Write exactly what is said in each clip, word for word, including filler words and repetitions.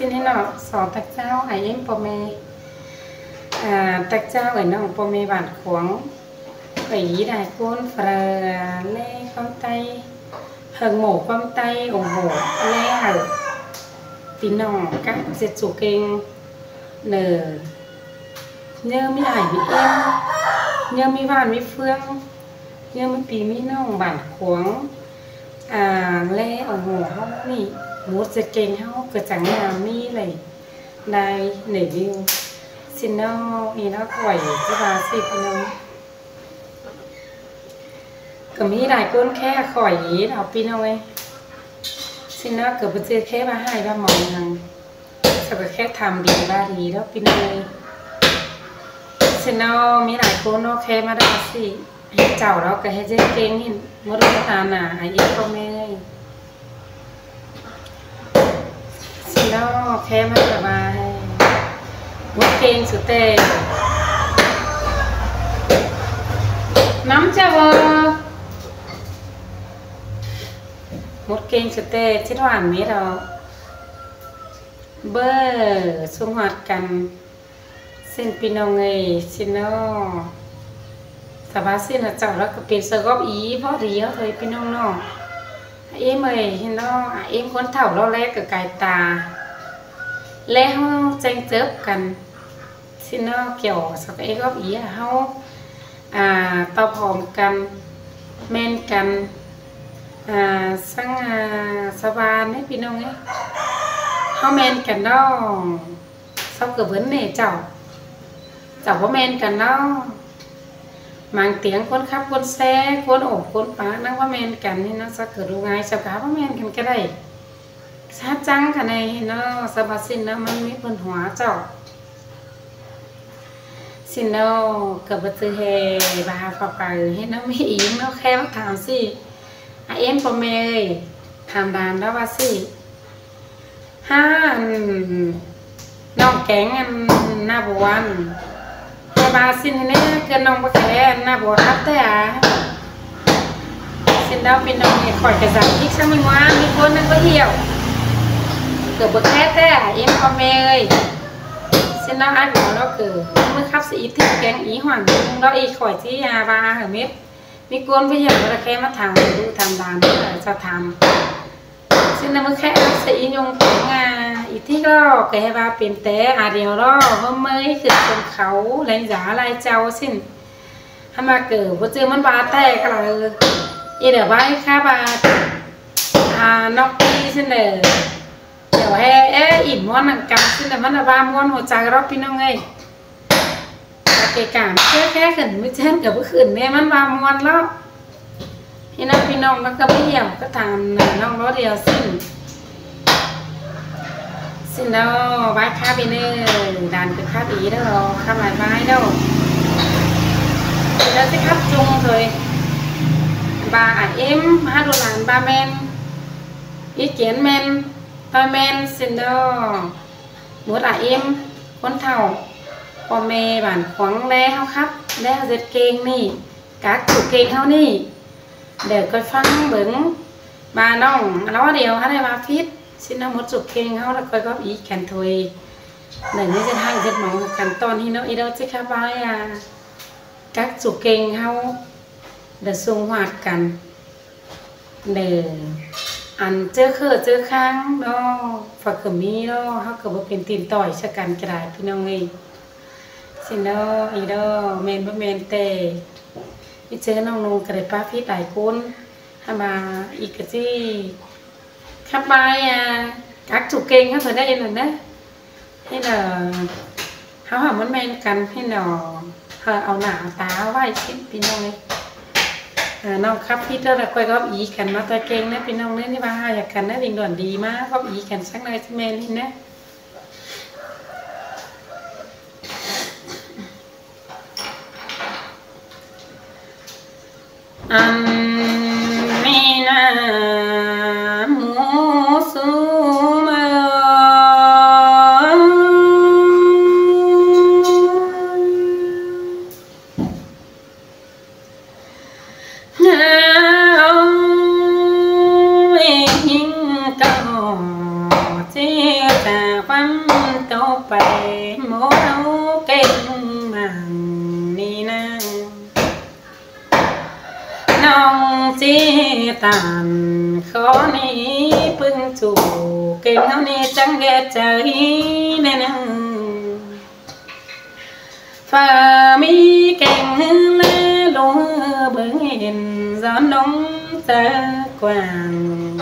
Ên ꞌnị ꞌnọ, so ꞌtặc ꞌcháo ải ꞌếm ꞌpo ꞌme, à, ꞌtặc ꞌcháo ải ꞌnọng ꞌpo ꞌme bản khuống, ải ꞌí đai ꞌcốn phara ꞌlé ꞌquám ꞌTáy, ꞌhơng mổ ꞌquám ꞌTáy ủng hộ ꞌlé hảư ꞌpi ꞌnọng cắp ꞌdệt sủ kêng nả. ꞌNhớ ꞌmí ải ꞌmí ꞌếm, ꞌnhớ ꞌmí ꞌván ꞌmí ꞌphướng, ꞌnhớ ꞌmí ꞌpi ꞌmí ꞌnọng bản khuống, à, ꞌlé ủng hộ ꞌháu ꞌnị, mốt ꞌdệt kêng ꞌháu ꞌcọ chắng ꞌnhám ꞌmí đảy, đảy nả view. ꞌSịn ꞌnọ, ꞌnị ꞌnọ khỏi ꞌchí ꞌva ꞌsịn ꞌnị ꞌnọ. ꞌCọ ꞌmí đai ꞌcốn khék khỏi ꞌnị ꞌnọ ꞌpi ꞌnọng ơi. ꞌSịn ꞌnọ ꞌcọ báu ꞌchư khék ꞌva ꞌhại ꞌva mong ꞌnăng. Sau ꞌcọ khék tham đi ꞌva đi ꞌnọ ꞌpi ꞌnọng ơi. ꞌSịn ꞌnọ ꞌmí đai ꞌcốn ꞌnọ khék ꞌmá đa ꞌsịn. Chảu ꞌlẹo ꞌcọ ꞌhế ꞌdệt kêng ꞌnị. Mốt ꞌlụk ꞌtan ꞌnạ, ải ꞌếm ꞌpo ꞌme ơi. ꞌSịn ꞌnọ khék ꞌmá đa ꞌva ꞌhế mốt kêng sú ꞌtẹ. ꞌNắm ꞌchạ ꞌva mốt kêng sú ꞌtẹ, chết hoảng mết ꞌlẹo. Bơ, sung hoạt căn. ꞌSịn ꞌpi ꞌnọng ơi, ꞌsịn ꞌnọ. Sa ꞌva ꞌsịn ꞌnọ chảu ꞌlẹo ꞌcọ pên sa góp ý bók đi ꞌnọ thôi ꞌpi ꞌnọng ꞌnọ. À, ꞌếm ơi, ꞌhế ꞌnọ, à, ꞌếm ꞌcốn thảu ꞌlẹo ꞌlé ꞌcọ cai ta. ꞌLé ꞌháu cheng chớp căn. ꞌSịn ꞌnọ kiẻo sa ꞌcọ é góp ý, à, ꞌháu, à, tóp hom căn, ꞌmen căn, à, ꞌsướng, à, sa ꞌva ꞌnị ꞌpi ꞌnọng ơi. ꞌHáu ꞌmen căn ꞌnọ. Sau ꞌcọ bớn ꞌnị chảu. Chảu báu ꞌmen căn ꞌnọ. Mang tiếng ꞌcốn khắp ꞌcốn ꞌsé, ꞌcốn ổ ꞌcốn pá ꞌnăng báu ꞌmen căn ꞌnị ꞌnọ, sau ꞌcọ đu ꞌngai, sau ꞌcọ báu ꞌmen căn ꞌcọ đảy. Sa chắng căn ꞌnị ꞌnọ, sa ꞌva ꞌsịn ꞌnọ ꞌmắn ꞌmí ꞌpứng hua chảu. ꞌSịn ꞌnọ, ꞌcọ báu ꞌchư ꞌhế ꞌva pha pay ꞌhế ꞌnọ ꞌmí ꞌí ꞌnọ khék ꞌmá tham ꞌsịn. À, ꞌếm ꞌpo ꞌme ơi, tham đan ꞌlẹo ꞌva ꞌsịn. Hả, ꞌnọng kéng ꞌnạ bua ꞌnị. Ê, ꞌva ꞌsịn ꞌnị, ꞌcọ ꞌnọng báu khék ꞌnạ bua khắp ꞌtẹ à. ꞌSịn ꞌlẹo ꞌpi ꞌnọng ơi, khỏi ꞌcọ dăm ꞌhịt ꞌsướng ꞌmí ꞌnguá, ꞌmí ꞌcốn ꞌnặn báu ꞌhiẻo. ꞌCọ báu khék ꞌtẹ à, ꞌếm ꞌpo ꞌme ơi. ꞌSịn ꞌnọ ải bua ꞌlẹo ꞌcọ, ꞌmí khắp ꞌsịn ꞌí ꞌthịt kéng ꞌí hoảng ꞌlẹo ꞌí khỏi ꞌchí à ꞌva hảư mết. ꞌMí ꞌcốn báu ꞌhiẻo ꞌva ꞌcọ khék ꞌmá tham ꞌlụk tham đan, ơ, sau tham. ꞌSịn ꞌnọ ꞌmí khék ꞌsướng ꞌí ꞌnung kéng, à, ꞌí ꞌthịt ꞌlẹo ꞌcọ ꞌhế ꞌva pên té, à, điêu ꞌlẹo, ꞌmí ꞌmới khửn sông khảu, leng dá lai chảu ꞌsịn. Hăn ꞌva ꞌcọ báu ꞌchư ꞌmắn ꞌva ꞌtẹ ꞌcọ ꞌlẹo. Ê, đảy ꞌva khắp ꞌva, à, ꞌnọng ꞌpi ꞌsịn đảy. Điêu ꞌhế, ê, ỉm ꞌmuôn ꞌnặn căn ꞌsịn đảy ꞌmắn ꞌva ꞌmuôn hua chaư ꞌlẹo ꞌpi ꞌnọng ơi. Kể cả ꞌmí ꞌchớ khék khửn ꞌmí ꞌchớ ꞌcọ báu khửn ꞌnê ꞌmắn ꞌva ꞌmuôn ꞌlẹo. ꞌHế ꞌnọ ꞌpi ꞌnọng ꞌnọ ꞌcọ báu ꞌhiẻo ꞌcọ tham ꞌnọng ꞌlẹo điêu ꞌsịn. ꞌSịn ꞌnọ, bái khắp ꞌnị ꞌnớ, đan ꞌcọ khắp ꞌnị ꞌnớ, khắp lai bái ꞌnớ. ꞌSịn ꞌnọ ꞌchí khắp ꞌchung thôi. ꞌVa à ꞌếm, hák đu lan ꞌva ꞌmen, ý kiến ꞌmen, ꞌtoi ꞌmen, ꞌsịn ꞌnọ. Mốt à ꞌếm, ꞌcốn thảu, ꞌpo ꞌme bản khuống ꞌlé ꞌháu khắp, ꞌlé ꞌháu ꞌdệt kêng ꞌnị, các chủ kêng ꞌháu ꞌnị. Đảy ꞌcoi ꞌphắng bớng, ꞌva ꞌnọng ꞌló điêu hák đảy ꞌva phít, ꞌsịn ꞌnọ mốt chủ kêng ꞌháu đảy ꞌcoi góp ý căn thôi. Đảy ꞌnị ꞌdệt ꞌhại ꞌdệt mong căn ꞌtọn ꞌnị ꞌnọ, ꞌí ꞌlẹo ꞌchí khắp bái à, các chủ kêng ꞌháu đảy sung hoạt căn. Đảy ăn ꞌchớ khở ꞌchớ kháng ꞌnọ, ꞌva ꞌcọ ꞌmí ꞌnọ, ꞌháu ꞌcọ báu pên tin ꞌtoi ꞌchớ căn ꞌcọ đảy ꞌpi ꞌnọng ơi. ꞌSịn ꞌnọ, ꞌí ꞌnọ, ꞌmen báu ꞌmen ꞌtẹ. ꞌMí ꞌchớ ꞌnọng ꞌnung ꞌcọ đảy ꞌpá phít lai ꞌcốn. Hả ꞌva, ꞌí ꞌcọ ꞌchí khắp bái à, các chủ kêng ꞌháu thôi đảy ꞌnặn ꞌnớ. ꞌHế ꞌnọ, ꞌháu hảư ꞌmắn ꞌmen căn, ꞌhế ꞌnọ, hảư au nả au ta ꞌvạy ꞌsịn ꞌpi ꞌnọng ơi. À, ꞌnọng khắp phít ꞌlẹo đảy ꞌcoi góp ý căn ꞌmá ꞌtoi kêng ꞌnớ ꞌpi ꞌnọng ꞌnớ, ꞌnị ꞌva hảư ꞌcọ căn ꞌnớ, ꞌvinh luận đi ꞌmá góp ý căn sắc ꞌnọi ꞌchí ꞌmen ꞌnị ꞌnớ. Ăn ꞌmí ꞌnạ mú sú ꞌmá ꞌnạ ơi, ꞌhính ꞌcọ ꞌchí ꞌquám tô pay mốt ꞌháu kéng mảng ꞌnị ꞌna. ꞌNọng ꞌchí tản khó ꞌnị ꞌpứng chủ kéng ꞌháu ꞌnị chắng ghét chaư ꞌnị ꞌna. Phaư ꞌmí kéng ꞌhứ ꞌlé ꞌlụk ꞌhứ bớng hên dón ꞌnọng chaư quảng.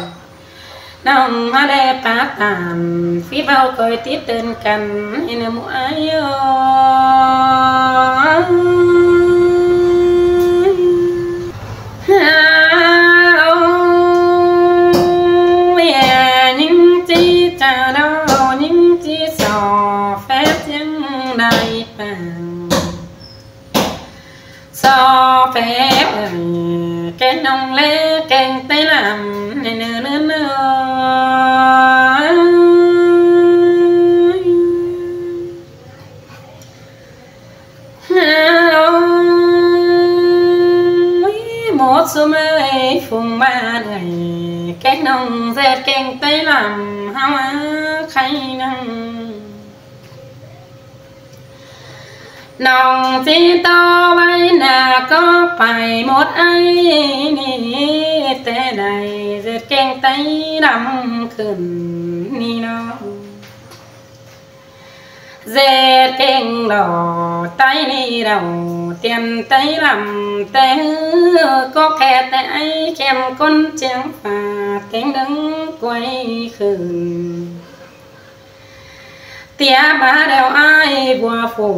ꞌNọng ꞌmá ꞌlé pák tản phít báu ꞌcoi tít tơn căn ꞌnị ꞌna ꞌmú ải ꞌnớ. Ơ, ꞌnhính ꞌchí chaư đaư, ꞌnhính ꞌchí so phép ꞌchiếng đai pang. So phép ơi, kéng ꞌnọng ꞌlé kéng té lăm ꞌnớ ꞌnớ ꞌnớ ꞌnớ. Ôi, mốt ꞌsúm ơi, phung ꞌmắn ơi, kéng ꞌnọng ꞌdệt kéng té lăm ꞌháu ꞌmá khay ꞌnăng. ꞌNọng ꞌchí tó ꞌvạy ꞌna ꞌcọ pay mốt ải ꞌnị, té đảy ꞌdệt kéng té lăm khửn ꞌnị ꞌnớ. ꞌDệt kéng lỏ té ꞌnị đaư, tiên té lăm té ꞌhứ ꞌcọ khe té ải kem ꞌcốn ꞌchiếng pha téng ꞌnưng quay khửn. Tiáp ꞌmá đaư ải bua phủ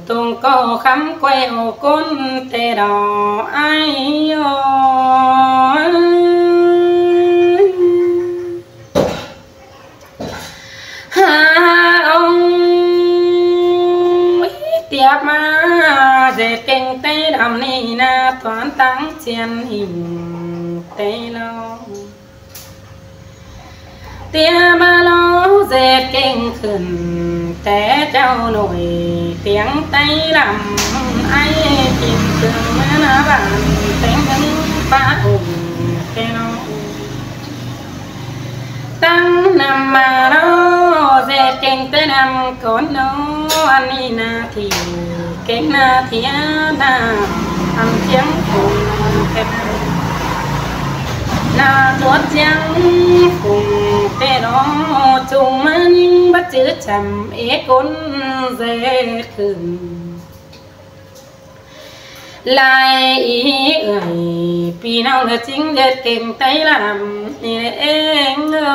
tông ꞌcọ khắm quay ô ꞌcốn té đaư ải ơi. Hả ông, tiáp ꞌmá ꞌdệt kéng té lăm ꞌnị ꞌna tuan táng chiên hình té ꞌló. Tiáp ꞌmá ꞌló ꞌdệt kéng khửn té chảu nổi tiếng té lăm ải kin tưng ꞌmá ꞌna bản téng ꞌnưng pá ủng té ꞌló. Táng năm ꞌmá ꞌló ꞌdệt kéng té năm cón ꞌnớ ăn ꞌnị ꞌna thì kéng ꞌna thiế ꞌna ăn ꞌchiếng phung té ꞌna. ꞌNa tuốt ꞌchiếng phung té ꞌló, chung ꞌmá ꞌnhính bắt chứ chăm é ꞌcốn ꞌdệt khửn. Lai ꞌí ơi, ꞌpi ꞌnọng ꞌlới ꞌchí ꞌdệt kéng té lăm ꞌnị ꞌlới ꞌng ơi.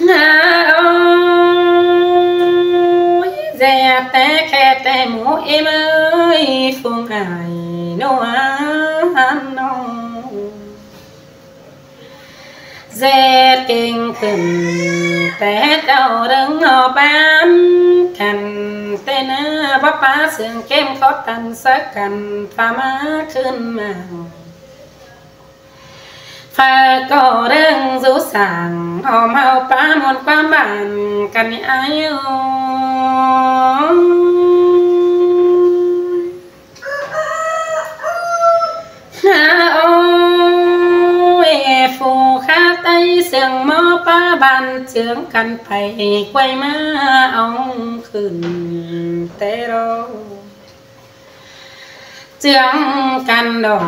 Hả ơi, ꞌdệt té khe té mú ꞌếm ơi, phung ải ꞌnua hăn ꞌnớ. ꞌDệt kéng khửn té chảu ꞌlớng ꞌnọ ꞌpán căn té ꞌna, báp ꞌpá sương kém khót ꞌtan sắc căn pha ꞌmá khửn mảng. Phaư ꞌcọ ꞌlớng dú sảng hom ꞌháu pá ꞌmuôn ꞌquám bản căn ꞌnị ải ơi. Hả ơi, phủ khá ꞌTáy sương ꞌmó pá bản ꞌchương căn pay quay ꞌmá ong khửn té ꞌló. ꞌChương căn đỏ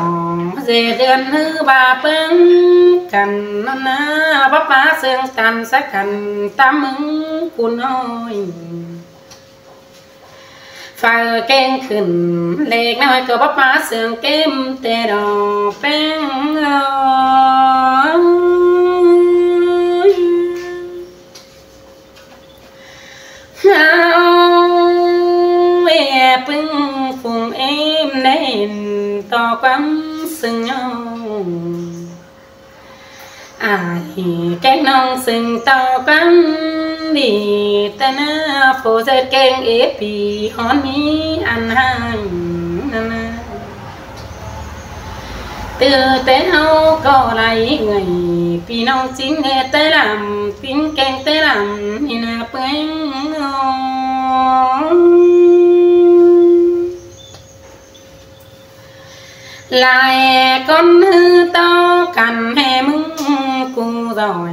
ꞌdệt ꞌdươn ꞌhứ ba ꞌpứng căn ꞌnặn ꞌna, báp ꞌpá sương ꞌtan sắc căn tam ꞌmứng cún ꞌnọi. Phaư kéng khửn lếc ꞌnọi ꞌcọ báp ꞌpá sương kém té đỏ ꞌpéng ơi. Hả ơi, ꞌpứng phung ꞌếm nén ꞌto ꞌquám sưng ꞌnhó. Ải kéng ꞌnọng sưng ꞌto ꞌquám đi té ꞌna, phủ ꞌdệt kéng ế pi hón ꞌmí ăn ꞌhại ꞌnặn ꞌna. Từ té ꞌháu ꞌcọ lai ꞌngới, ꞌpi ꞌnọng ꞌchí ꞌdệt té lăm, ꞌchí kéng té lăm ꞌnị ꞌna ꞌpéng ơi. lai ꞌcốn ꞌhứ tó căn ꞌhê ꞌmứng cu ꞌdọi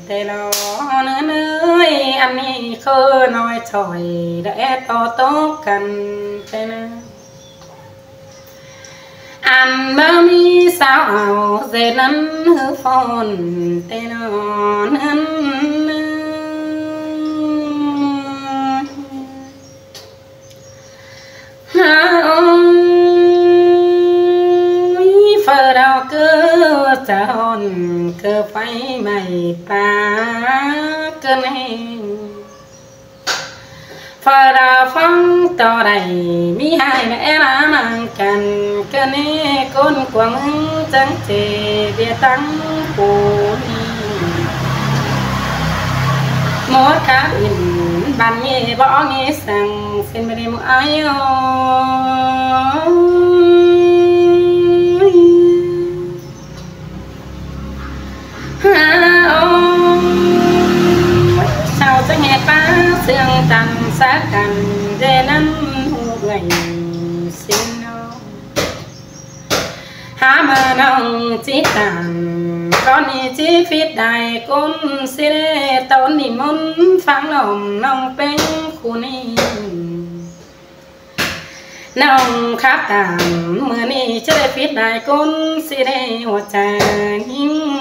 ꞌtẹ lo ꞌnớ ꞌnới, ăn ꞌnị ꞌkhớ ꞌnọi ꞌchoi đảy tó tó căn ꞌtẹ ꞌnớ. Ăn báu ꞌmí sáo au ꞌdệt ꞌnặn ꞌhứ phôn ꞌtẹ lo ꞌnớ ꞌnớ. Hả ôi, phở đào cứ chả hòn cứ phải mày pa cứ nè. Phở đào phong tỏ đẩy, mi hai là em á mang căn cứ nè, con của mưng chẳng chê bia tăng cú nè. Mốt khá ỉn, bàn nghe bõ nghe săng, xin mê đi mụ ai ơi. Hả ôi, sao chắc nghe pa sương tăm sát căn dê nắm hụ gầy xin ơi. Hả mà nông chỉ tàn, con đi chỉ phít đài cốn xí lê tốn đi môn pháng lòng nông pêng khu ni. Nông khắp tàn, mưa ni chứ lê phít đài cốn xí lê hùa chà nhính.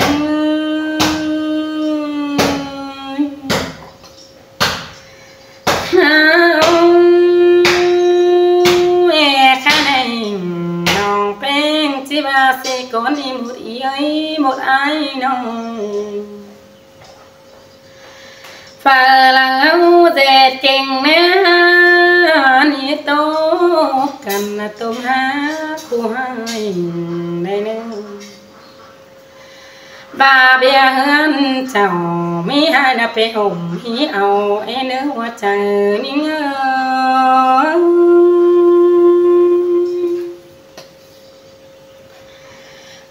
Hả ôi, ê khá này, nông pêng chỉ ba xí cốn đi một ý ơi, một ai nông. Phở lăng áo dệt kinh né, ni tô căn tôm há khu hai này nè. Ba bia hươn chào mi hai là pe hùng hí au ê nơ hùa chào ninh ơi.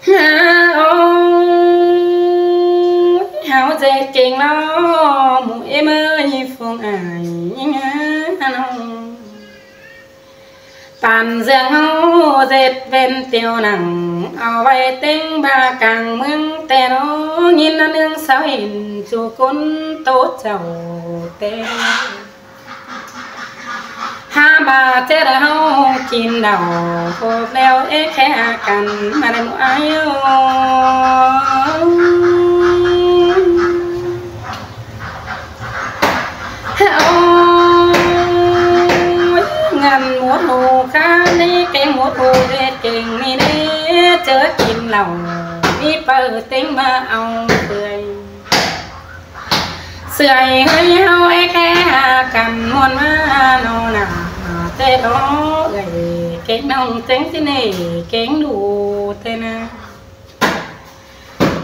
Hả ôi, háo dệt kinh lo mụ ê mơ nhi phung ai hả nông. Pàn dươn háo dệt bên tiêu nẳng, au vay têng ba cang mương ꞌtẹ lo, nhìn nó nương sáu ỉn chu cốn tốt chào ꞌtẹ. Hả ba chết háo kin đảo, hộp leo ế khé căn, mà đây mụ ai ơi. Ôi, ngăn mốt hù khá ni, kêng mốt hù dệt kêng ni ni, chớ kin lòng, ni pơ têng ba au ꞌtưa. Sưởi hơi háo ế khé căn muôn ma nô nả, ꞌtẹ đó gầy kêng nông chêng chứ nể kêng đủ ꞌtẹ na.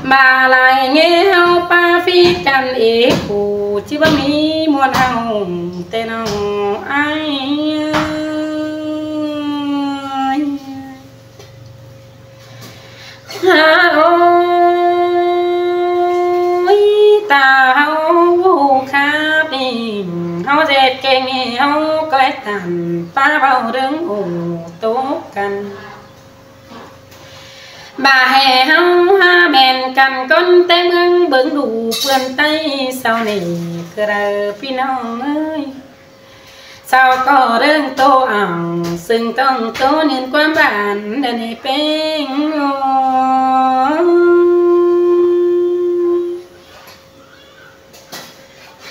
Ba lai nghe háo pa phi căn ế phủ, chứ ba mi muôn háo ꞌtẹ nông ai. Hả ôi, ta háo khá bình, háo dệt kêng háo coi tàn, pa bao đứng ủng tố căn. Ba hè háo hả ꞌmen căn cốn ꞌtẹ ꞌmướng bướng đủ pươn tay sau nể, cứ đơ ꞌpi nông ơi. Sau có rơng tô ỏng, sưng tông tô nên quán bản, đơ nê pêng ôi.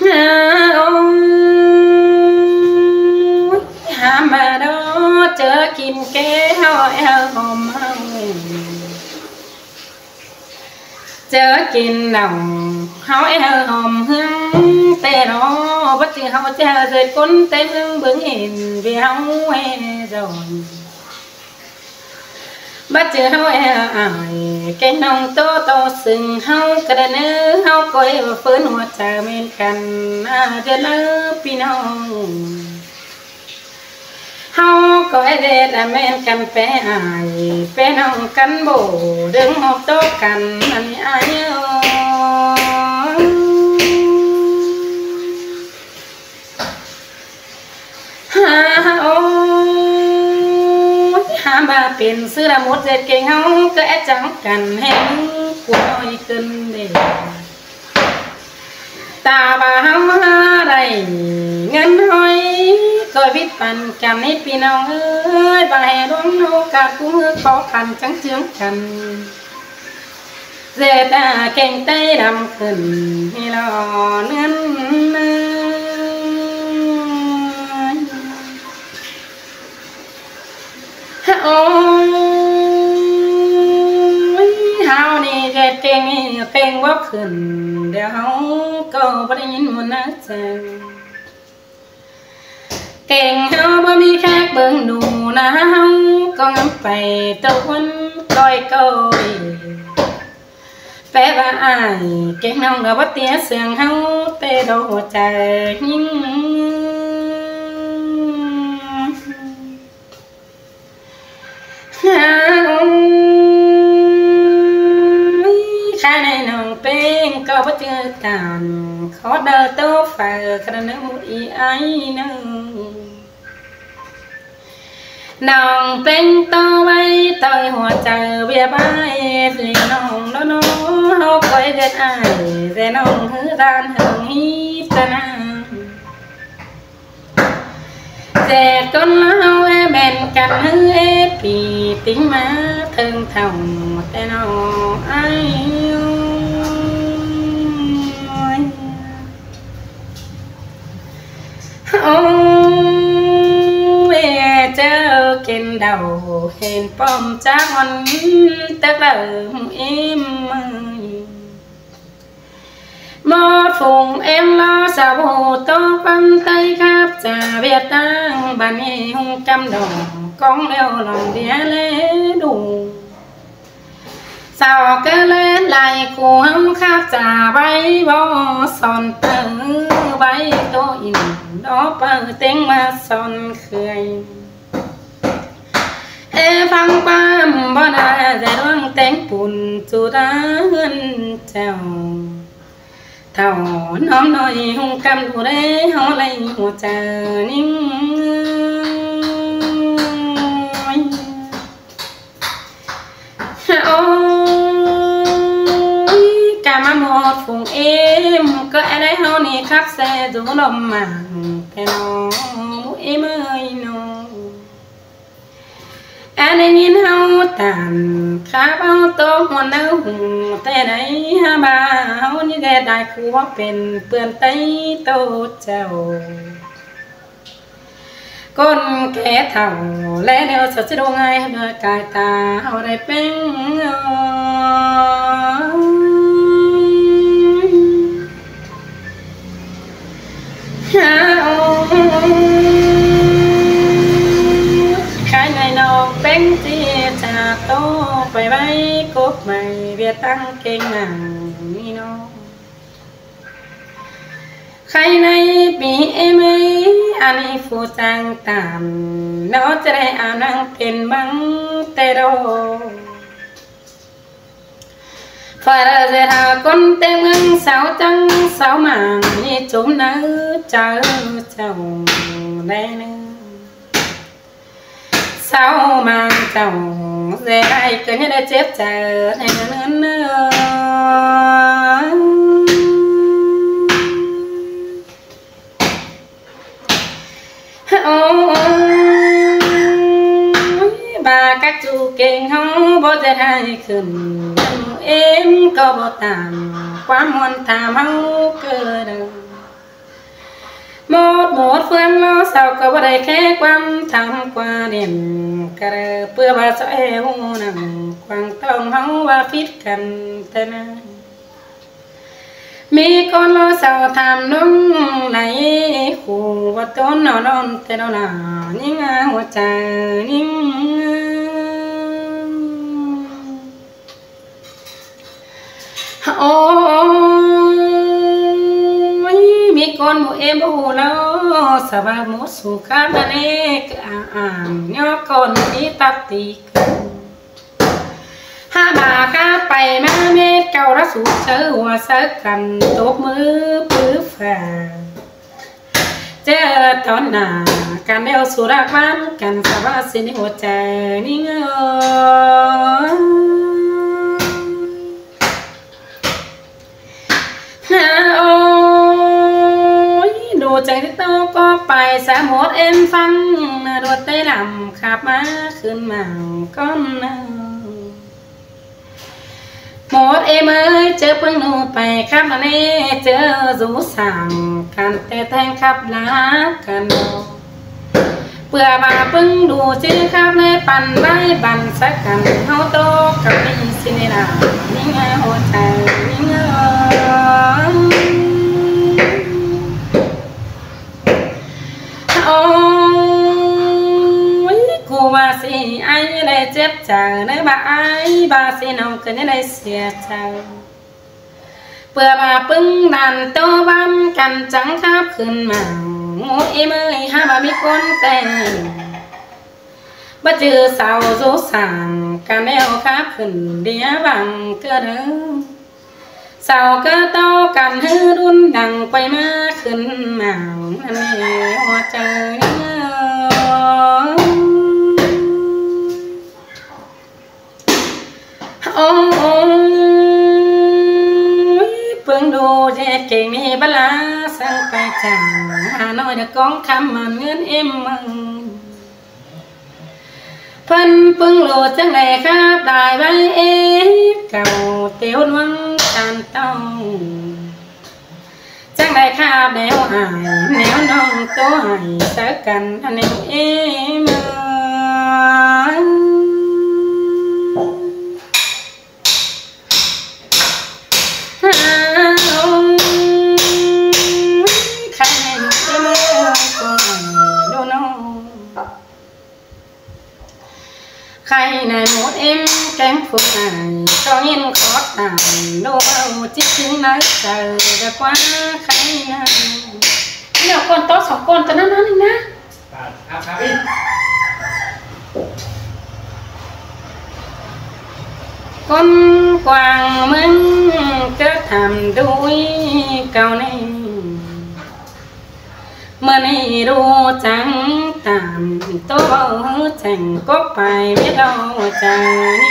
Hả ôi, hả mà đó, chớ kin ké háo eo hòm háo. Chớ kin lòng háo eo hòm hương ꞌtẹ đó, bát chứ háo chớ dệt cốn ꞌtẹ hương bướng ỉn vì háo ê rồi. Bát chứ háo eo ai, kêng nông tô tô sưng háo, cà đa nơ háo coi phớn hùa chả ꞌmen căn, à, dệt lơ ꞌpi nông. Háo coi dệt à ꞌmen căn pé ai, pé nông căn bộ, đứng hộp tô căn, ăn ai ơi. Hả ôi, hả ba Pên ꞌsứ ꞌla mốt ꞌdệt keng ꞌháu ꞌcọ é chắng căn ꞌhẹn ꞌcốn ꞌnọi ꞌcứn đê. Ta ꞌva ꞌháu ꞌhá đảy ꞌngớn ꞌhọi ꞌcọ vít păn căn ꞌnị ꞌpi ꞌnọng ới, ꞌva ꞌhê ꞌluống ꞌháu ꞌcọ ꞌcú ꞌhứ có căn chắng ꞌchương căn. ꞌDệt ta keng ꞌTáy đăm khửn ꞌhí lo ꞌnưn. Ôi, ꞌháu ꞌnị ꞌdệt keng ꞌnị keng báu khửn, điêu ꞌháu ꞌcọ báu đảy ꞌnghín ꞌmuôn ꞌnớ chăng. Keng ꞌháu báu ꞌmí khák bớng đu ꞌna, ꞌháu ꞌcọ ngắm pay tô khuôn ꞌcoi ꞌcọ đi. Pé ꞌva ải keng ꞌnọng ꞌcọ báu ꞌtía sương ꞌháu té đo hua chaư ꞌnhính. Ôi, khái ꞌnị ꞌnọng ꞌpéng ꞌcọ báu ꞌchư tản, khó đaư ꞌtố phaư khăn ꞌnớ mốt ꞌi ái ꞌnớ. ꞌNọng ꞌpéng ꞌtố ꞌvạy ꞌtoi hua chaư ꞌviạk ꞌvạy ꞌli ꞌnọng ꞌló ꞌnớ, ꞌháu ꞌcoi ꞌdệt ải ꞌdệt ꞌnọng ꞌhứ ꞌdan hơng ꞌhí ta ꞌnăng. ꞌDệt ꞌcốn ꞌló ꞌháu é ꞌmen căn ꞌhứ é pí ꞌtếng ꞌmá ꞌtếng thảu ꞌtẹ ꞌnọng ái. Ôi, ê, ꞌchớ kin đaư hên pom chák ꞌhọn tớc đaư ꞌmự ꞌếm ơi. Mốt phung ꞌếm ꞌló sa ꞌhụ ꞌtố ꞌquám ꞌTáy khắp cha ꞌviạk ꞌtáng bản ꞌnị ꞌhung ꞌcắm đỏ cóng ꞌlẹo lòng đia lé đu. Sau ꞌcọ ꞌlẹn lai khu ꞌháu khắp cha ꞌvạy bók son ꞌtứ ꞌvạy ꞌtố ỉn đó pư ꞌtếng ꞌmá son khưai. Ê, ꞌphắng ꞌquám bók ꞌna ꞌdệt ꞌluống ꞌtếng pun chu ta ꞌhướn chảu. Thảu ꞌnọm ꞌnọi ꞌhung ꞌcắm đu đé ꞌháu ꞌlạy hua chaư ꞌnhính. Ôi, cá ꞌmá mốt phung ꞌếm ꞌcọ é đảy ꞌháu ꞌnị khắp ꞌsê dú ꞌlốm mảng ꞌtẹ ꞌnọng ꞌmự ꞌếm ơi ꞌnọng. Ăn ꞌnhính ꞌháu tản khắp ꞌháu ꞌtố ꞌhuôn ꞌnớ hung ꞌtẹ đảy hák ꞌva ꞌháu ꞌnị ꞌdệt đai khu báu pên ꞌpươn ꞌTáy ꞌtố chảu. ꞌCốn ké thảu ꞌlé ꞌnéo sa ꞌchí đu ꞌngai ꞌhưa cai ta ꞌháu đảy ꞌpéng. Ơ, khái ꞌnị ꞌnọng ꞌpéng ꞌchí chả ꞌtố pay ꞌvạy cốc mai ꞌviạk ꞌtáng keng mảng ꞌnị ꞌnọng. Khái ꞌnị ꞌpi ꞌếm ơi, ăn ꞌnị phủ chang tản, nó ꞌchí đảy ăn ꞌnăng pên băng ꞌtẹ đô. Phải là ꞌdệt hả ꞌcốn ꞌtếng ꞌmướng sáu chắng sáu mảng ꞌnị chốm ꞌnớ chaư chảu đé ꞌnớ. Sáu mảng chảu ꞌdệt ai ꞌcọ ꞌnhá đảy chếp chaư ꞌnớ ꞌnớ ꞌnớ. Ôi, ꞌva các chú keng ꞌháu báu ꞌdệt ꞌhại khửn, ꞌếm ꞌcọ báu tản, ꞌquám ꞌmuôn tham ꞌháu ꞌcọ đaư. Mốt mốt ꞌphướng ꞌló sau ꞌcọ báu đảy khé ꞌquám tham ꞌquá đen ꞌcọ đaư, ꞌpưa ꞌva sau é ꞌhụ nẳng quảng tong ꞌháu ꞌva phít căn ꞌtẹ ꞌnớ. ꞌMí ꞌcốn ꞌló sau tham ꞌluống đảy khu ꞌva ꞌtốn ꞌnọ ꞌnọn ꞌtẹ ꞌnọ nả, ꞌnhính ꞌa hua chaư ꞌnhính. Ôi, ꞌmí ꞌcốn ꞌmự ꞌếm báu ꞌhụ ꞌló, sa ꞌva mốt su khắp ꞌnặn ꞌnị ꞌcọ ảng ảng ꞌnhó ꞌcốn ꞌnị tắp ti ꞌcọ. Hák ꞌva khắp pay ꞌmá mết cáu đá su chaư hua saư căn tốp ꞌmứ pứ phả. ꞌChớ ꞌtọn nả căn đeo su đak ꞌván căn sa ꞌva ꞌsịn ꞌhụ chaư ꞌnị ꞌngớ. Ôi, ꞌlụk chaư ꞌtố cốc pay sa mốt ꞌếm ꞌphắng, ꞌna đuột té lăm khắp ꞌmá khửn mảng ꞌcốn ꞌnớ. Mốt ꞌếm ơi, ꞌchớ ꞌpứng ꞌnụ pay khắp ꞌna ꞌnị, ꞌchớ dú sảng căn té théng khắp lák căn ꞌnớ. ꞌPưa ꞌva ꞌpứng ꞌlụk ꞌchí khắp ꞌnị păn ꞌvạy băn sắc căn ꞌháu ꞌtố cắp ꞌnị ꞌsịn ꞌnị lả ꞌnị ꞌngớ ꞌhụ chaư ꞌnị ꞌngớ. Ôi, ꞌcú ꞌva ꞌsị ải ꞌnị đảy chếp chaư ꞌnớ, ꞌva ải ꞌva ꞌsị ꞌnọng ꞌcọ ꞌnị đảy sia chaư. ꞌPưa ꞌva ꞌpứng đan ꞌtố ꞌván căn chắng khắp khửn mảng, ꞌmụ ꞌếm ơi, hák ꞌva ꞌmí ꞌcốn ꞌtẹ báu ꞌchư sau dú sảng căn ꞌlẹo khắp khửn đĩa văng ꞌcọ đơm. Sau ꞌcọ ꞌtố căn ꞌhứ đun đăng quay ꞌmá khửn mảng ꞌnặn ꞌnị ꞌhụ chaư ꞌnị ꞌngớ. Ôi, ꞌpứng ꞌlụk ꞌdệt keng ꞌnị báu ꞌlạ săng pay chắng Hà Nội đa cóng khắm mẳn ꞌngớn ꞌếm măng. ꞌPứng ꞌpứng ꞌlụk chắng đảy khắp đảy ꞌvạy ꞌcọ ꞌtẹ ꞌhụ ꞌluống căn ꞌtong. Chắng đảy khắp ꞌnéo ải, ꞌnéo ꞌnọng ꞌtố ải, sa căn ꞌnéo ꞌếm ơi. Ôi, khay ꞌnị ꞌếm ơi, ꞌcọ ải ꞌlụk ꞌnọng. Khay ꞌnị mốt ꞌếm kéng phung ải, ꞌcọ ꞌnghín khót tản ꞌlụk ꞌchí ꞌchứng ꞌnớ chaư đa ꞌquá khay ꞌnị. ꞌNéo ꞌcốn ꞌtố song ꞌcốn ꞌtọ ꞌnặn ꞌnị ꞌna. ꞌCốn quảng ꞌmướng ꞌcọ tham đuối cau ꞌnị. ꞌMưa ꞌnị ꞌlụk chắng tản ꞌtố báu ꞌhứ chẻng cốc pay mết ꞌlẹo chaư ꞌnị.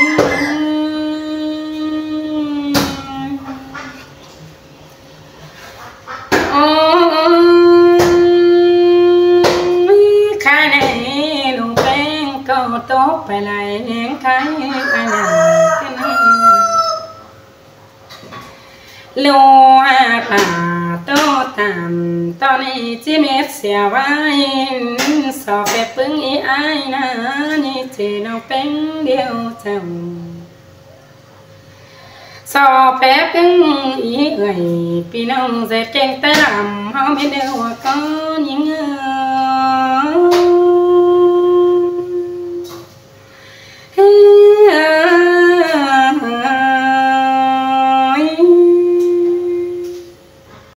Ôi, khay ꞌnị ꞌlụk ꞌpéng ꞌcọ ꞌtố pay lai ꞌnhắng khay ải ꞌnị. ꞌLụk ꞌhặc lả ꞌtố tản ꞌtọ ꞌnị ꞌchí mết sia ꞌvạy, so phép ꞌpứng ꞌí ải ꞌnị ꞌnị ꞌchí ꞌnọng ꞌpéng điêu chảu. So phép ꞌpứng ꞌí ới ꞌpi ꞌnọng ꞌdệt keng té lăm ꞌháu mết ꞌnị ꞌhụ ꞌcốn ꞌnị ꞌngớ.